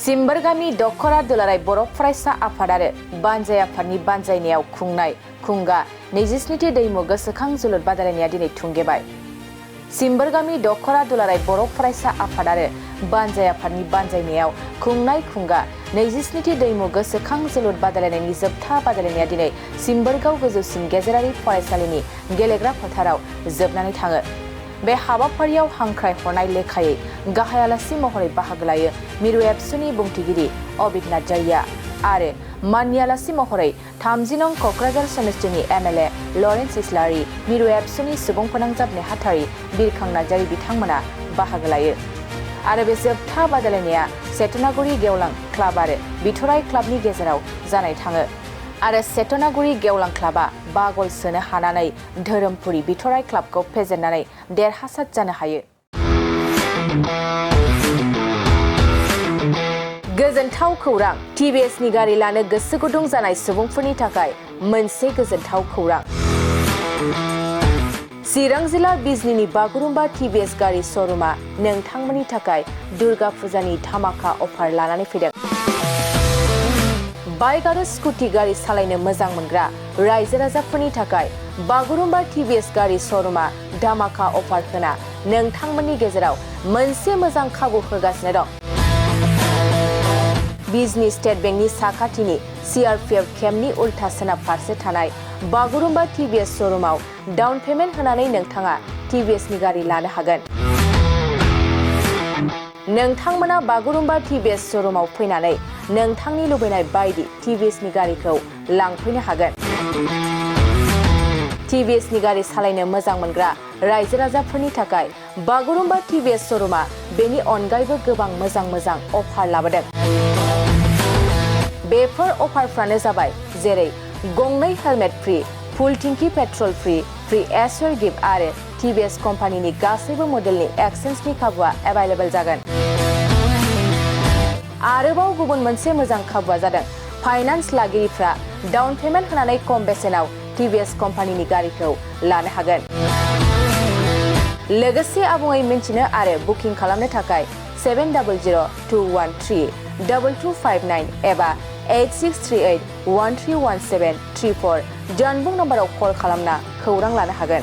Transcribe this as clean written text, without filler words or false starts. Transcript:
सिम्बोरगामि दख'र दुलाराय बर' फरायसा आफाद आरो बानजाय आफादनि बानजायनायाव खुंनाय खुंगा 27थि दैमु गोसोखां जोलुर बादायलायनाया दिनै थुंगेबाय। सिम्बोरगामि दख'र दुलाराय बर' फरायसा आफाद आरो बानजाय आफादनि बानजायनायाव खुंनाय खुंगा 27थि दैमु गोसोखां जोलुर बादायलायनायनि जोबथा बादायलायनाया दिनै सिम्बोरगाव गोजौसिन गेजेरारि फरायसालिनि गेलेग्रा फोथाराव जोबनानै थाङो। बे हाबाफारियाव हांख्राय हरनाय लेखायै गाहाय आलासि महरै बाहागो लायो मिरु एबसुनि बुंथिगिरि अबिद नार्जारिया आरो माननि आलासि महरै 30 नं क'क्राझार समष्टिनि एमएलए लरेन्स इस्लारि, मिरु एबसुनि सुबुं फोनांजाब नेहाथारि बिरखां नार्जारि बिथांमोना बाहागो लायो। आरो बे जोबथा बादायलायनाया सेटनागुरि गेवलां क्लाब आरो बिथराइ क्लाबनि गेजेराव जानाय थाङो। आरो सेटनागुरि गेवलां क्लाबा 5 गल सोनो हानानै धोरोमपुरी बिथराइ क्लाबखौ फेजेननानै देरहासार जानो हायो। गोजोनथाव खौरां, टिभिएसनि गारि लानो गोसो गुदुं जानाय सुबुंफोरनि थाखाय मोनसे गोजोनथाव खौरां। चिरां जिल्ला बिजनीनि बागुरुम्बा टिभिएस गारि श'रुमा नोंथांमोननि थाखाय दुर्गा फुजानि धामाका अफार लानानै फैदों। बाइक आरो स्कुटि गारि सालायनो मोजां मोनग्रा रायजो राजाफोरनि थाखाय बागुरुम्बा टिभिएस गारि श'रुमा धामाका अफार होना नोंथांमोननि गेजेराव मोनसे मोजां खाबु होगासिनो दं। बिजनी स्टेट बेंकनि साखाथिनि सीआरपीएफ केम्पनि उल्था सोनाब फारसे थानाय बागुरुम्बा टिभिएस श'रुमाव डाउन पेमेन्ट होनानै नोंथाङा टिभिएसनि गारि लानो हागोन। नोंथांमोना बागुरुम्बा टिभिएस श'रुमाव फैनानै नोंथांनि लुबैनाय बायदि टिभिएसनि गारिखौ लांफैनो हागोन। टिभिएसनि गारि सालायनो मोजां मोनग्रा रायजो राजाफोरनि थाखाय बागुरुम्बा टिभिएस श'रुमा बेनि अनगायैबो गोबां मोजां अफार लाबोदों। बेफोर अफारफ्रानो जाबाय जेरै गंनै हेलमेट फ्रि, फुल टिंकि पेट्रल फ्रि एसवेर गिफ्ट आरो टिभिएस कम्पानिनि गासैबो मडेलनि एक्सचेन्जनि खाबुआ एभेलेबल जागोन। आरोबाव गुबुन मोनसे मोजां खाबुआ जादों फाइनान्स लागिरिफ्रा डाउन पेमेन्ट होनानै खम बेसेनाव टिभिएस कम्पानिनि गारिखौ लानो हागोन। लोगोसे आबुङै मिन्थिनो आरो बुकिं खालामनो थाखाय 7002132259 एबा 8638131734 जानबुं नम्बराव कल खालामना खौरां लानो हागोन।